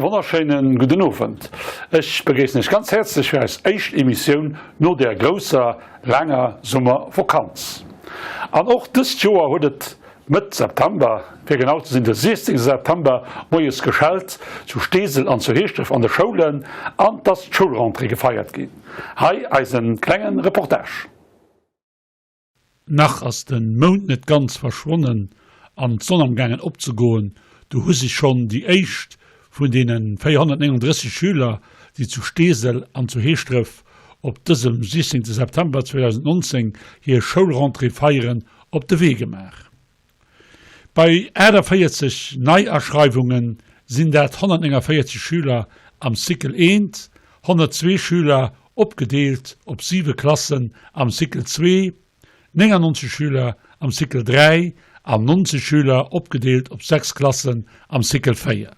Wonnerschéinen gudden Owend. Ech begréissen Iech ganz häerzlech fir eis éischt Emissioun no der grousser, laanger Summervokanz. An och dëst Joer huet et Mëtt September, fir genau ze sinn de 16 September, moies geschellt zu Steesel an zu Heeschdref an de Schoulen an 't ass d'Schoulrentrée gefeiert ginn. Hei eisen klengen Reportage. Nach ass de Mound net ganz verschwonnen an d'Sonn am gaangen opzegoen, du hu sech schonn déi éischt vun deene 439 Schüler, déi zu Steesel an zu Heeschdref op dësem 16 September 2019 hir Schoulrentrée feieren, op de Wee gemaach. Bei 48 Neiaschreiwunge sinn dat 149 Schüler am Cycle I, 102 Schüler opgedeelt op siwe Klassen am Cycle ii, 99 Schüler am Cycle 3 an 90 Schüler opgedeelt op 6 Klassen am Cycle 4.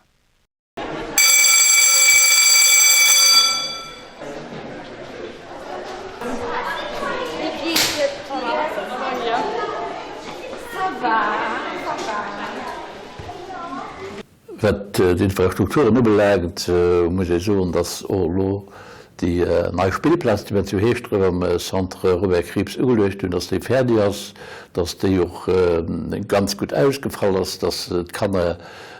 Wat d'Infrastrukturen ubelaangt, muss ee soen, dass och elo déi nei Spillplaz, déi mir zu Heeschdref am Centre Robert Krieps ugeluecht hunn, dass déi fäerdeg ass, dass déi och ganz gutt ausgefall ass, dass d'Kanner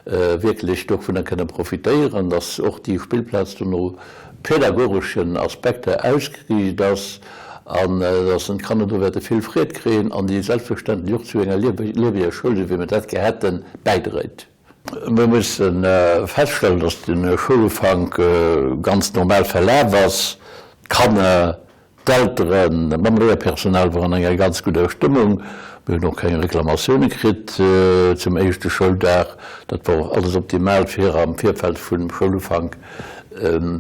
wierklech dovunner kënne profitéieren, dass och déi Spillplaz do no pädagogeschen Aspekter ausgeriicht ass an dass d'Kanner do wäerte vill Freed kréien an déi selbstverständlech och zu enger lieweger Schoul, esou wéi mir dat gär hätten, bäidréit. Mir musse feststellen, dass de Schoulufank ganz normal verlaf ass. D'Kanner D'Eltere mam Léierpersonal waren an enger ganz gudder Stëmmung. Mir hunn och keng Reklamatioune kritt zum éischte Schouldag. Dat war och alles optimal fir am Virfeld vum Schoulufank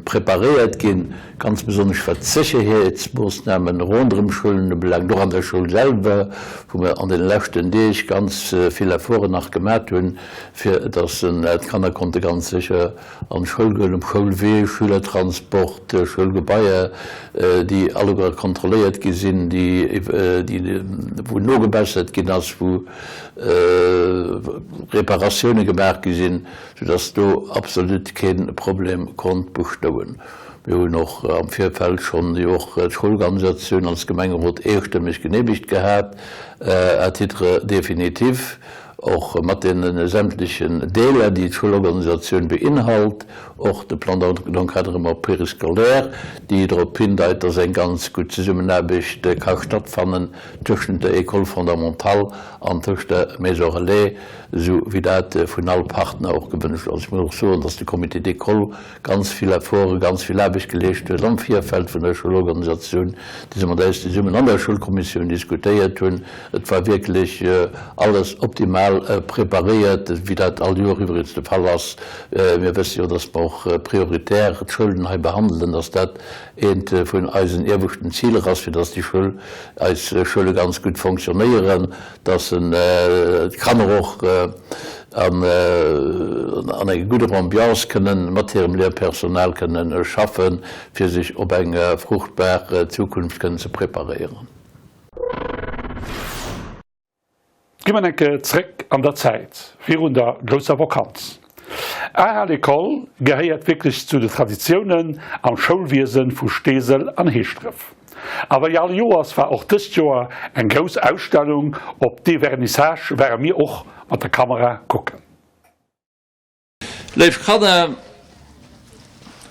preparéiert ginn. Ganz besonnesch wat d'Sécherheetsmoossnamen ronderëm d'Schoulen ubelaangt, och an der Schoul selwer, wou mir an deene leschten Deeg ganz vill Efforten nach gemat hunn, fir datt d'Kanner konnte ganz sécher An d'Schoul goen, um Schoulwee, Schülertransport, Schoulgebaier, déi alleguer kontrolléiert gi sinn, déi, wou nogebessert ginn ass, wou Reparatioune gemaach gi sinn, soudass do absolut kee Problem konnt bestouen. Mir hunn och am Virfeld schonn jo och d'Schoulorganisatioun als Gemengerot eestëmmeg geneemegt gehat, à titre définitif. Och mat deene sämtlechen Deeler, déi d'Schoulorganisatioun beinhalt, och de Plan d'encadrement périscolaire, déi drop hindeit, dass eng ganz gutt Zesummenaarbecht ka stattfannen tëschent der École fondamentale an tëscht der Maison relais, esou wéi dat vun all Partner och gewënscht ass. Ech muss och soen, dass de Comité d'école ganz vill Efforten, ganz vill Aarbecht geleescht huet am Virfeld vun der Schoulorganisatioun, déi se mat eis zesummen an der Schoulkommissioun diskutéiert hunn. Et war wierklech alles optimal preparéiert, wéi dat all Joer iwwregens de Fall ass. Mir wësse jo, dass mer och prioritär d'Schoulen hei behandelen, dass dat eent vun eisen ieweschten Ziler ass, fir dass déi Schoul, eis Schoule ganz gutt fonctionnéieren, dass d'Kanner och an enger gudder Ambiance kënnen mat hirem Léierpersonal kënnen schaffen, fir sech op eng fruchtbar Zukunft kënnen ze preparéieren. Gi mer enke zréck an der Zäit, virun der grousser Vakanz. Art à l'école gehéiert wierklech zu de Traditiounen am Schoulwiese vu Steesel an Heeschdref. A wéi all Joers war och dëst Joer eng grouss Ausstellung, op dee Vernissage ware mir och mat der Kamera kucken. Léif Kanner,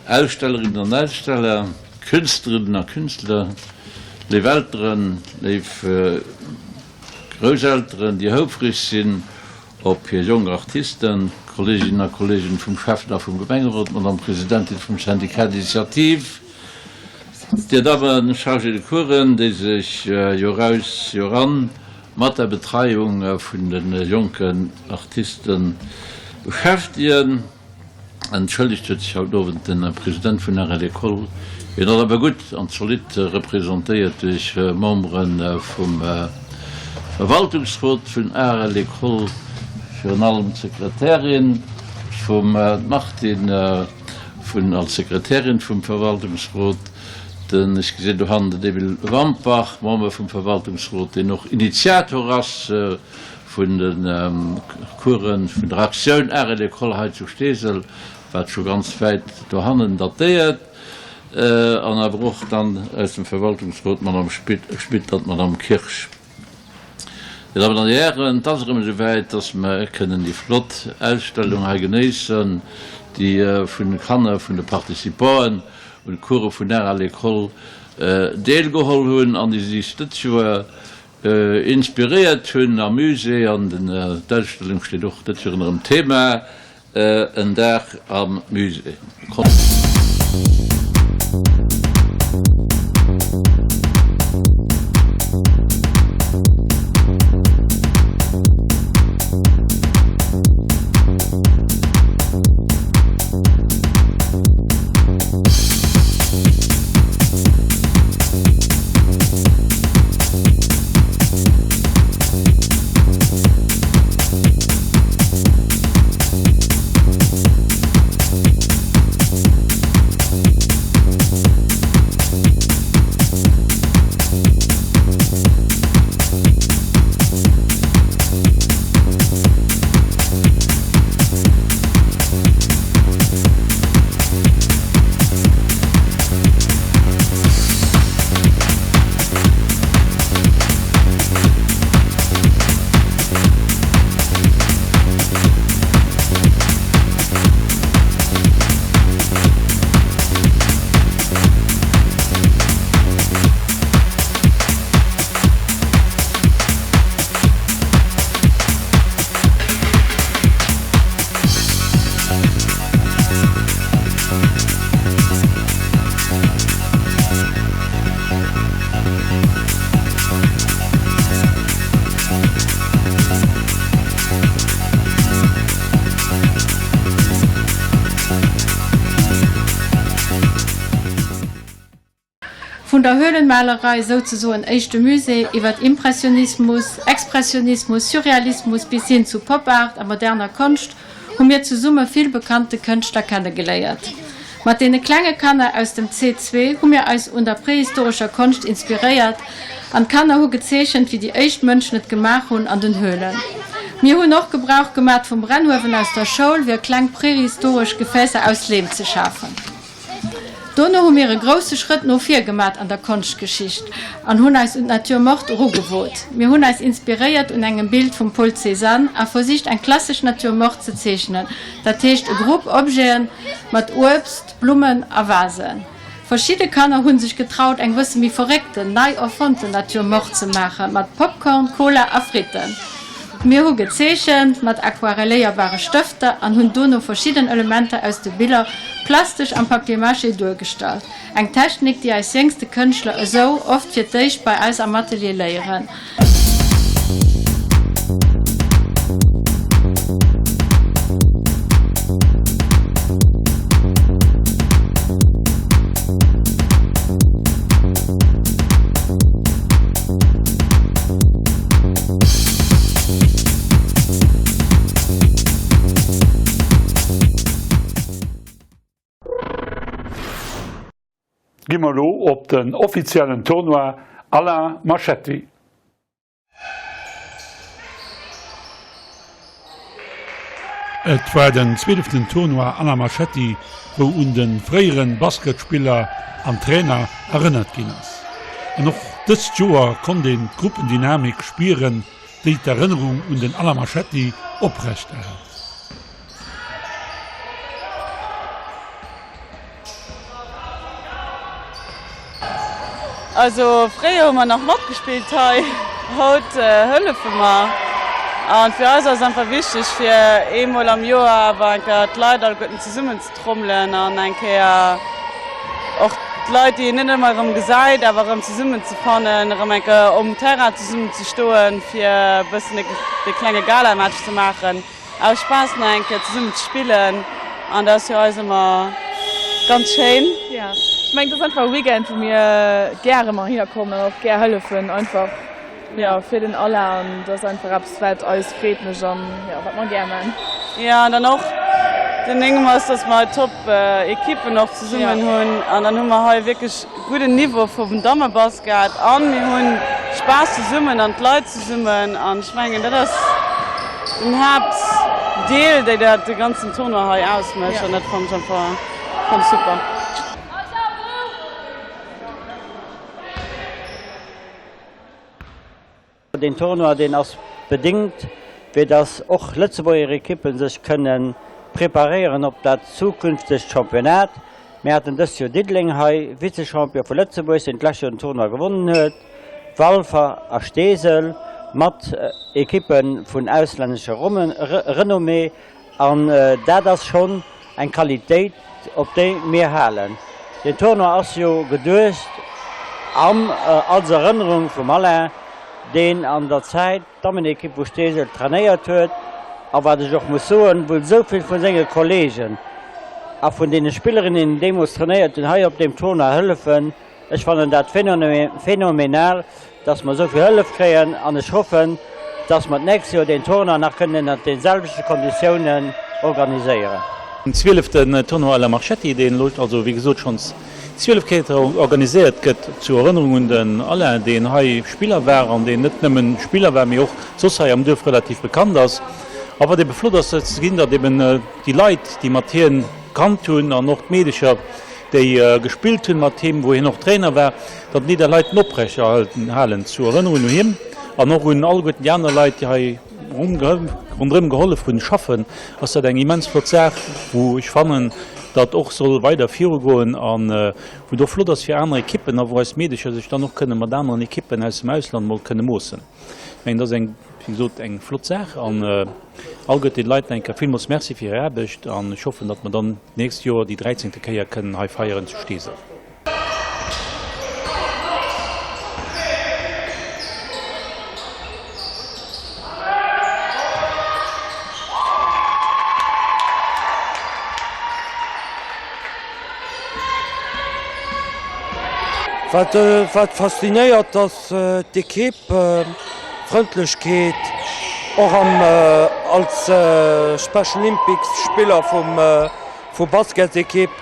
Ausstellerinnen an Aussteller, Künstlerinnen a Künstler, léif Elteren, léif Grousselteren, déi houfreg sinn op hir jonk Artisten, Kolleeginnen a Kolleegen vum Schäffen a vum Gemengerot, Madame Presidentin vum Syndicat d'initiative, Dir Dammen Chargés de Coursen, déi sech Joraus Joran mat der Betreiung vun de jonken Artiste beschäftegen. Entschëllegt huet sech haut Owend de President vun Art à l'école. Hien ass awer gutt an zolidd representéiert duerch Membere vum Verwaltungsrot vun Art à l'école, virun allem d'Sekretärin vum Martine vun als Sekretärin vum Verwaltungsrot, den, ech gesinn dohannen den Emile Wampach, Member vum Verwaltungsrot, deen och Initiator ass vun de Coursen vun der Aktioun Art et École hei zu Steesel. wat scho ganz wäit dohannen datéiert, an awer och dann aus dem Verwaltungsrot d'Madame Schmit an d'Madame Kirsch. Dir Dammen an Dir Hären, et ass erëm esou wäit, dass mer kënnen déi flott Ausstellung hei genéissen, déi vun de Kanner, vun de Participanten un de Course vun Art à l'école deelgeholl hunn an déi sech dëst Joer inspiréiert hunn am Musée. An d'Ausstellung steet och dëst Joer ënner dem Thema En Dag am Musée. Vun der Höhlenmalerei, souzesoen éischte Musée, iwwert Impressionismus, Expressionismus, Surrealismus bis hin zu Pop Art a moderner Konscht hu mir zesumme vill bekannte Kënschtler kennegeléiert. Mat deene klenge Kanner aus dem C2 hu mir eis un der prehistorescher Konscht inspiréiert an d'Kanner hu gezeechent wéi déi éischt Mënschen et gemaach hunn an den Höhlen. Mir hunn och Gebrauch gemat vum Brennuewen aus der Schoul fir kleng prehistoresch Gefäässer aus Leem ze schafen. Dono hu mir e grousse Schrëtt no vir gemat an der Konschtgeschicht an hunn eis un d'Nature morte erugewot. Mir hunn eis inspiréiert un engem Bild vum Paul Cézanne a versicht eng klassesch Nature morte ze zeechnen, dat heescht e Grupp Objeten mat Uebst, Blummen a Vasen. Verschidde Kanner hu sech getraut eng bësse méi verréckten, nei erfonnten Nature morte ze maache mat Popcorn, Cola a Fritten. Mir hu gezeechent mat aquarelléierbare Stëfter an hunn dono verschidden Elementer aus de Biller plastesch am Papier mâché duergestallt. Eng Technik, déi eis jéngste Kënschtler esou oft fir d'éischt bei eis am Atelier léieren. Gi mer elo op den offiziellen Tournoi Alain Marchetti. Et war den zwieleften Tournoi Alain Marchetti, wou un de fréiere Basketspiller an Trainer erënnert ginn ass. An och dëst Joer konnt een d'Gruppendynamik spieren, déi d'Erënnerung un den Alain Marchetti oprecht erhält. Also fréier hu mer nach matgespillt hei, haut hëllefe mer. An fir eis ass et einfach wichteg fir eemol am Joer awer eng Kéier d'Leit alleguerten zesummen ze trommelen an eng Kéier och d'Leit déi een net ëmmer erëm gesäit awer erëm zesummen ze fannen, erëm eng Kéier um Terrain zesummen ze stoen fir e bëssen de klenge Galamatch ze maachen. Aus Spaass nach eng Kéier zesummen ze spillen an dat ass fir eis ëmmer ganz schéin. Jo, ech mengen et ass einfach e Weekend wou mir gäre mar hinner kommen an och gär hëllefen einfach jo fir den Alain an dat ass einfach eppes wat eis Freed mécht an jo wat mer gär man. Jo an dann och den Ding ass dass mer top Equippen och zesummen hunn an dann hu mer hei wierklech gudden Niveau vum Dammebasket an mir hunn Spaass zesummen an d'Leit zesummen an ech mengen dat ass. den Haaptdeel, déi dat de ganzen Tournoi hei ausmécht an dat fannen ech einfach fannen ech super. Deen Tournoi, deen ass bedéngt, fir dass och Lëtzebuerger Ekippe sech kënne preparéieren op dat zukünftegt Championnat. Mir haten dëst Joer Diddeleng hei, Vize-Champion vu Lëtzebuerg, deen d'lescht Joer den Tournoi gewonnen huet, Walfer a Steesel mat Ekippe vun auslännescher Renommée. An dat ass schonn eng Qualitéit, op déi mir halen. Den Tournoi ass jo geduecht am als Erënnerung vum Alain, deen an der Zäit d'Dammenekipp vu Steesel trainéiert huet a wat ech och muss soen, wou esou vill vu senge Kollegen a vun deene Spillerinnen, déi en deemools trainéiert hunn, hei op deem Tournoi hëllefen. Ech fannen dat phänomenal, dass mer esou vill Hëllef kréien an ech hoffen, dass mer d'nächst Joer deen Tournoi nach kënnen ënnert de selwechte Konditiounen organiséieren. Den zwieleften Tournoi Alain Marchetti, deen elo also wéi gesot schonns 12 Kéier organiséiert gëtt, zur Erënnerung un den Alain, deen hei Spiller war an deen net nëmmen Spiller war, mee och soss hei am Duerf relativ bekannt ass. A wat ebe flott ass, dat ze gesinn, datt eben déi Leit, déi mat hien kannt hunn an och d'Meedecher, déi gespillt hunn mat him, wou hien och Trainer war, datt déi dat Leiten oprechterhalten halen zur Erënnerung un him an och un alleguerten déi aner Leit, déi hei ronderëm gehollef hunn schaffen, ass dat eng immens flott Saach, wou ech fannen, datt och soll weider virugoen a wou et och flott ass fir aner Ekippen a wou eis Meedecher sech dann och kënne mat aneren Ekippen aus dem Ausland mol kënne moossen. Ech mengen, dat ass eng, wéi gesot, eng flott Saach an alleguerten deene Leit eng Kéier villmools Merci fir hir Aarbecht an ech hoffen, datt mer dann d'nächst Joer déi dräizéngte Kéier kënnen hei feieren zu Steesel. Wat wat faszinéiert ass d'Ekipp, Frëndlechkeet, och am als Special Olympics Spiller vum vu Basketsekipp.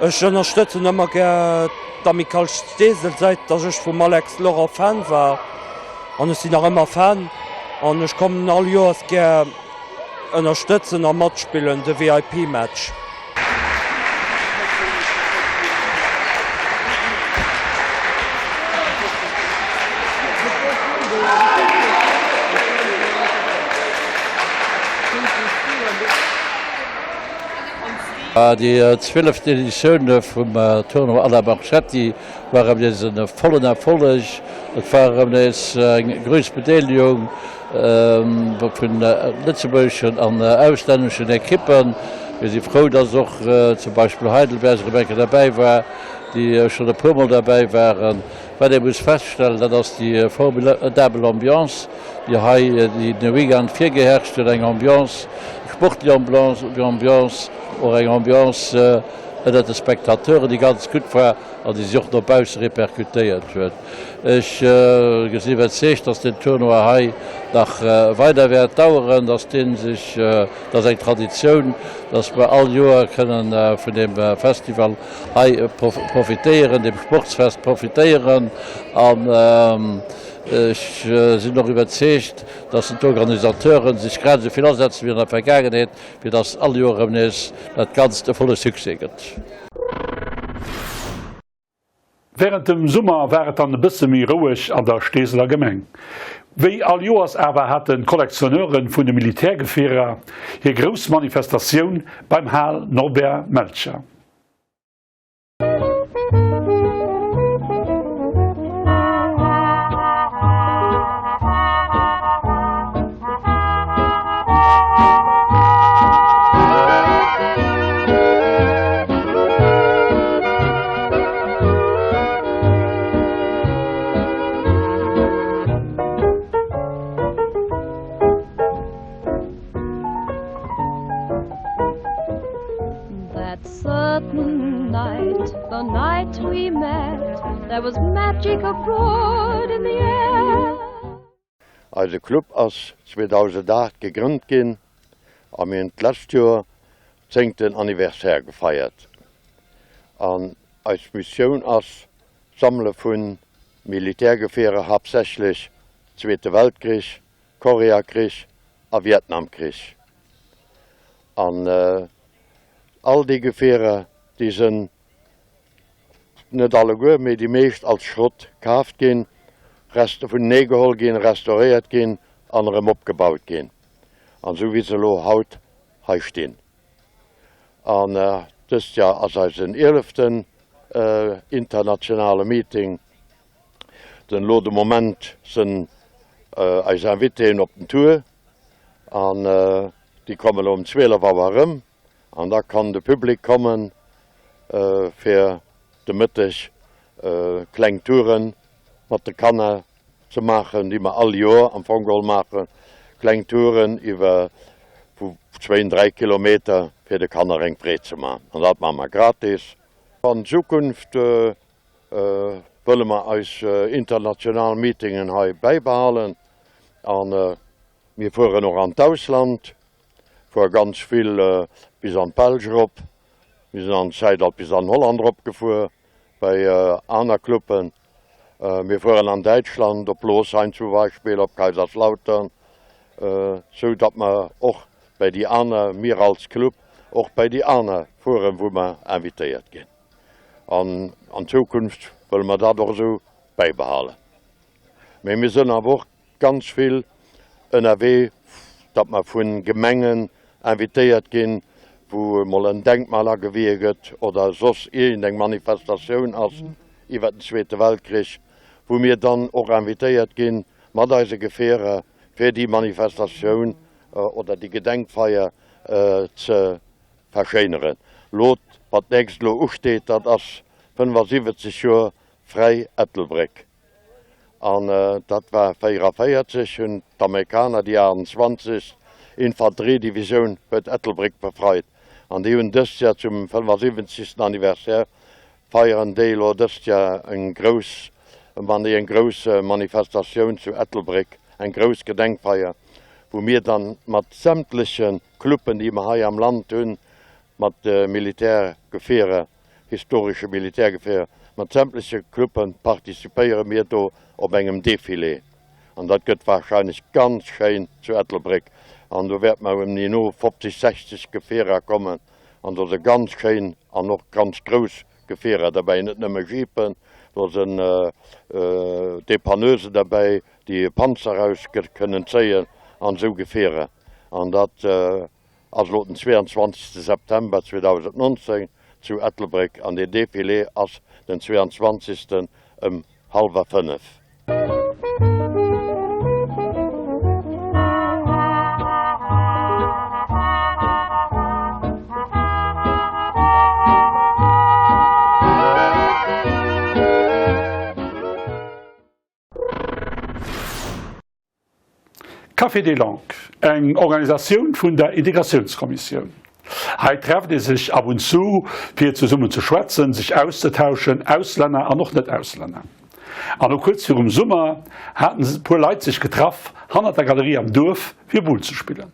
Ech ënnerstëtzen ëmmer gär d'Amicale Steesel säit datt ech vum Alex Lorent Fan war an ech sinn nach ëmmer Fan an ech kommen all Joers gär ënnerstëtzen a matspillen de VIP Match. Déi zwieleft Editioun vum Tournoi Alain Marchetti war erëm nees e vollen Erfolleg. Et war erëm nees eng grouss Bedeelegung vun lëtzebuergeschen an auslänneschen Ekippen. Mir si frou, dass och zum Beispill Heidelberg erëm eng Kéier derbäi war, déi schonn e puermol derbäi waren. Wat ee muss feststellen, dat ass déi formidabel Ambiance, déi hei de Weekend virgeherrscht huet. Eng Ambiance, sportlech Ambiance, och eng Ambiance ënnert de Spectateuren, déi ganz gutt war an déi sech och no bausse repercutéiert huet. Ech sinn iwwerzeegt, dass deen Tournoi hei nach weider wäert daueren, dass dee sech, dat ass eng Traditioun, dass mer all Joer kënnen vun deem Festival hei profitéieren, dem Sportsfest profitéieren. An ech sinn och iwwerzeegt, dass d'Organisateuren sech grad esou vill asetzen wéi an der Vergaangenheet, fir dass all Joer erëm nees dat Ganzt e volle Succès gëtt. Wärend dem Summer war et dann e bësse méi roueg an der Steeseler Gemeng. Wéi all Joers awer haten d'Kollektioneure vun de Militärgefierer hir grouss Manifestatioun beim Hal Norbert Melcher. That certain night, the night we met, there was magic abroad in the air. Eise Club ass 2008 gegrënnt ginn a mir hunn d'lescht Joer zéngten Anniversaire gefeiert. An eis Missioun ass d'Sammele vu Militärgefierer, haaptsächlech Zweete Weltkrich, Koreakrich. a Vietnamkrich. An all déi Gefierer, déi sënn net alleguer, mee déi meescht als Schrott kaaft ginn, rest vunenee geholl ginn, restauréiert ginn an erëm opgebaut ginn, an esou wéi se elo haut hei stinn. An dëst Jahr ass eisen ieleften internationale Meeting. Den elo de Moment sënn eis Invitéen op den Tour an déi kommen elo um 12 Auer erëm an da kann de Public kommen fir de Mëtteg kleng Touren mat de Kanner ze maachen, déi mer all Joer am Fong geholl maachen, kleng Touren iwwer vu zwéin, dräi Kilometer fir de Kanner eng Freed ze maachen an dat maache mer gratis. An Zukunft wëlle mer eis international Meetingen hei bäibehalen a mir fueren och an d'Ausland, fuere ganz vill bis an d'Belsch erop, mir sinn an Zäit alt bis an Holland erop gefuer bei aner Cluben, mir fueren an Däitschland op Losheim zum Beispill, op Kaiserslautern, sou datt mer och bäi déi aner, mir als Club och bäi déi aner fueren, wou mer invitéiert ginn. An an Zukunft wëlle mer dat och esou bäibehalen. Mee mir sënn awer och ganz vill ënnerwee, datt mer vu Gemengen invitéiert ginn, wou emol en Denkmal agewië gëtt oder soss iergendeng Manifestatioun ass iwwer den Zweete Weltkrich, wou mir dann och invitéiert ginn mat eise Gefierer, fir déi Manifestatioun oder déi Gedenkfeier ze verschéineren. Lo, wat d'nächst elo usteet, dat ass 75 Joer fräi Ettelbréck. An dat war 44, hunn d'Amerikaner déi 28. Infanteriedivisioun huet Ettelbréck befreit. An déi hunn dëst Joer zum 75. Anniversaire feieren déi elo dëst Joer eng grouss, man déi eng grouss Manifestatioun zu Ettelbréck, eng grouss Gedenkfeier, wou mir dann mat sämtleche Cluben, déi mer hei am Land hunn, mat Militärgefierer, historesche Militärgefierer, mat sämtleche Cluben participéiere mir do op engem Defilé. An dat gëtt wahrscheinlech ganz schéin zu Ettelbréck. An do wäerte mer ëm déi no 50, 60 Gefierer kommen. An do si ganz schéin an och ganz grouss Gefierer derbäi, net nëmme Jeepen, do sinn Depanneusen derbäi, déi e Panzer eraus kënnen zéien an esou Gefierer. An dat ass elo den 22 September 2019 zu Ettelbréck an deen Defilé ass den 22 ëm hallwer 5. Café des Langues, eng Organisatioun vun der Integratiounskommissioun. Hei trefft ee sech ab und zu fir zesummen ze schwätzen, sech auszetauschen, Auslänner an och Net-Auslänner. An och kuerz virum Summer haten e puer Leit sech getraff hannert der Galerie am Duerf fir Boule ze spillen.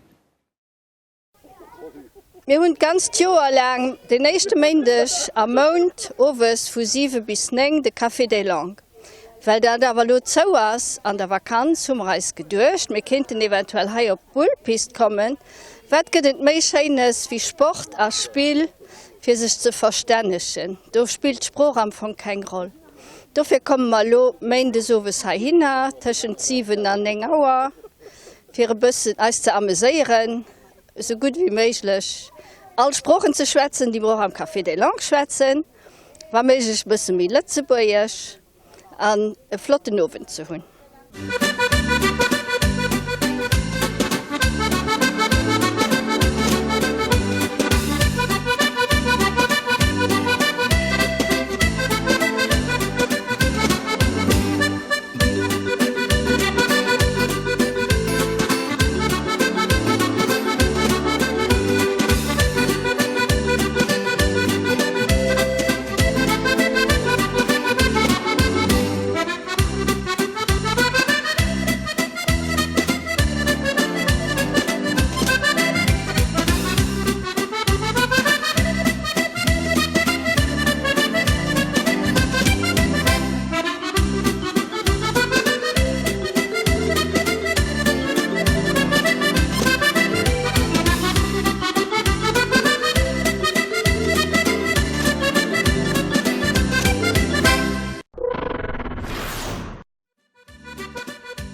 Mir hunn d'ganzt Joer laang den éischte Méindeg am Mount owes vu 7 bis 9 de Café des Langues. Well dat awer elo zou ass an der Vakanz, hu mer eis geduecht, mir kéinten eventuell hei op d'Bullpist kommen. Wat gëtt et méi Schéines wéi Sport a Spill fir sech ze verstännegen? Do spillt d'Sprooch am Fong keng Roll. Dofir komme mer elo méindes owes heihinner tëschent 7 an 9 Auer. Fir e bëssen eis ze ameséieren, esou gutt wéi méiglech all Sproochen ze schwätzen, déi mer och am Café des Langues schwätzen, wa méiglech e bësse méi Lëtzebuergesch, an e flotten Owend ze hunn.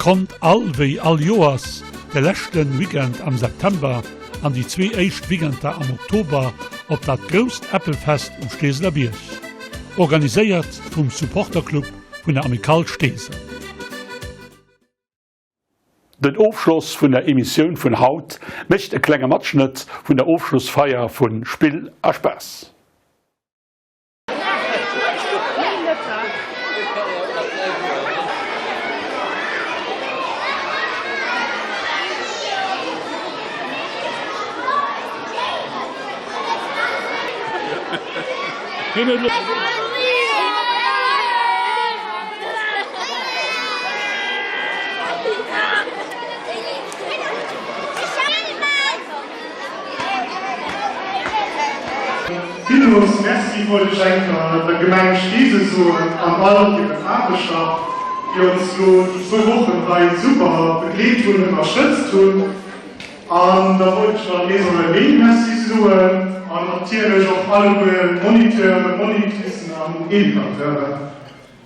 Kommt all wéi all Joers de leschten Weekend am September an déi zwee éischt Weekender am Oktober op dat grousst Äppelfest um Steeseler Bierg. Organiséiert vum Supporterclub vun der Amicale Steesel. Den Ofschloss vun der Emissioun vun haut mécht e klenge Matschnëtt vun der Ofschlussfeier vun Spill a Spaass. Villmools Merci wollt ech enker der Gemeng Steesel soen an all hiren Aarbechter, déi ons lo déi zwou Wochen hei super begleet hunn, ënnerstëtzt hunn. An da wollt ech der Maison Relais Merci soen an natierlech och alleguer Moniteuren, Monitricen an Educateuren.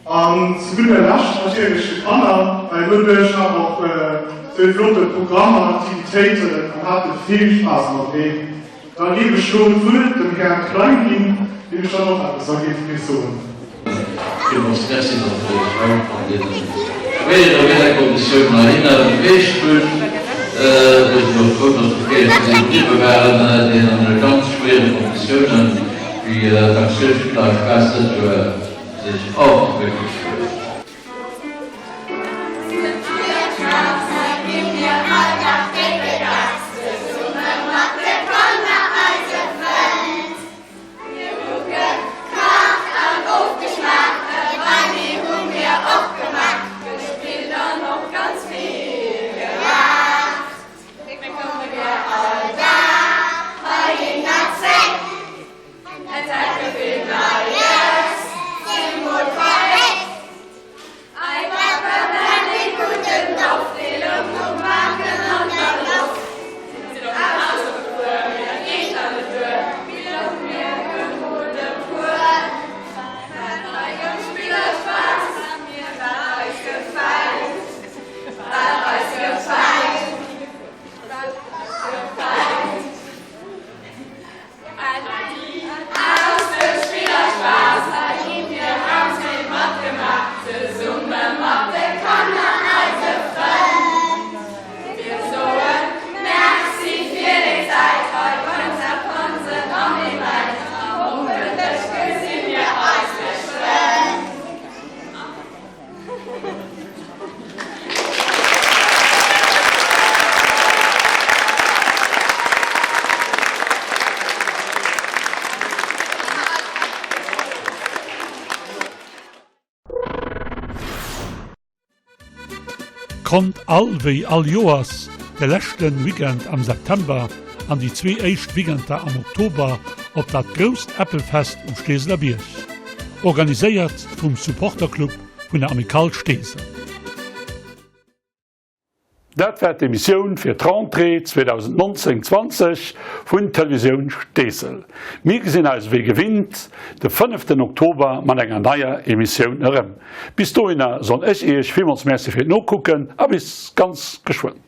An zu gudder Lescht natierlech de Kanner, well doduerch awer och esou e flotte Programm an Aktivitéiten an hate vill Spaass mateneen. Da géif ech lo d'Wuert dem Här Klein ginn, deen ech dann och eppes da géif géif soen. Villmools Merci, datt Der Iech haut an deene schwéiere Wiederkonditiounen heihinner beweegt hutt. Ech sinn och frou, datt déi 4 déi bliwwe waren, deene ganz schwéiere Konditiounen, wéi d'Aktioun Spiller a Spaass dëst Joer sech och gewéckelt huet. Kommt all wéi all Joers de leschten Weekend am September an déi zwee éischt Weekender am Oktober op dat grousst Äppelfest um Steeseler Bierg. Organiséiert vum Supporterclub vun der Amicale Steesel. Dat war d'Emissioun fir d'Rentrée 2019, 20 vun Televisioun Steesel. Mir gesinn eis wéi gewinnt de fënneften Oktober mat enger neier Emissioun erëm. Bis dohinner soen ech iech villmools Merci fir d'Nokucken a bis ganz geschwënn.